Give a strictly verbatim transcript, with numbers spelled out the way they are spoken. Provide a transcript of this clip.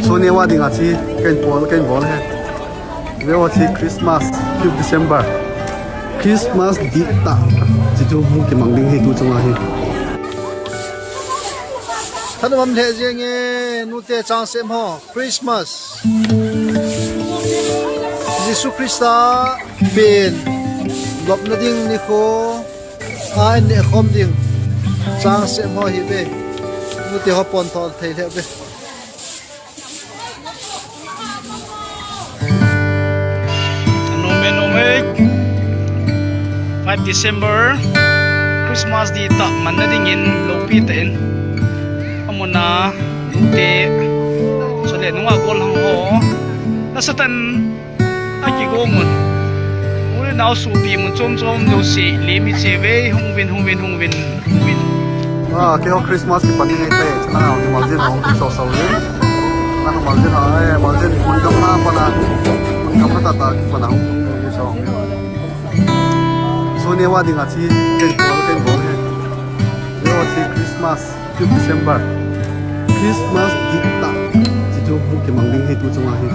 Sonia va dinga chi ken bol, ken bol he. Ve o chi Christmas, fifth December. Christmas dihtah. Chi chu hung kimang ding hi tu chunga hi. Thanom le jeng e, nute changsem ho, Christmas. Jesu Christa pen lopna ding nikho a ineh khom ding changsem ho hi ve. Nute ho pon thol thei le ve. Anom e, nom e. Five December, Christmas dihtah manna dingin lopi tah in amuna nute, chule nunga gollhang ho, nasatah in akigong un. U le nao sopi mun chom chom jouse, lem iche ve, hung uvin, hung uvin, hung uvin, hung uvin. Ah, keiho Christmas kipan ni ngai tai, chana nao ni maljin hung so so uvin. Nang maljin ha, eh, maljin mun gam na pana, mun gam na tata pana hung uvin so uvin. Sonia va dinga chi ken bol, ken bol he. Ve o chi Christmas, fifth December. Christmas dihtah. Chi chu hung kimang ding hi tu chunga hi.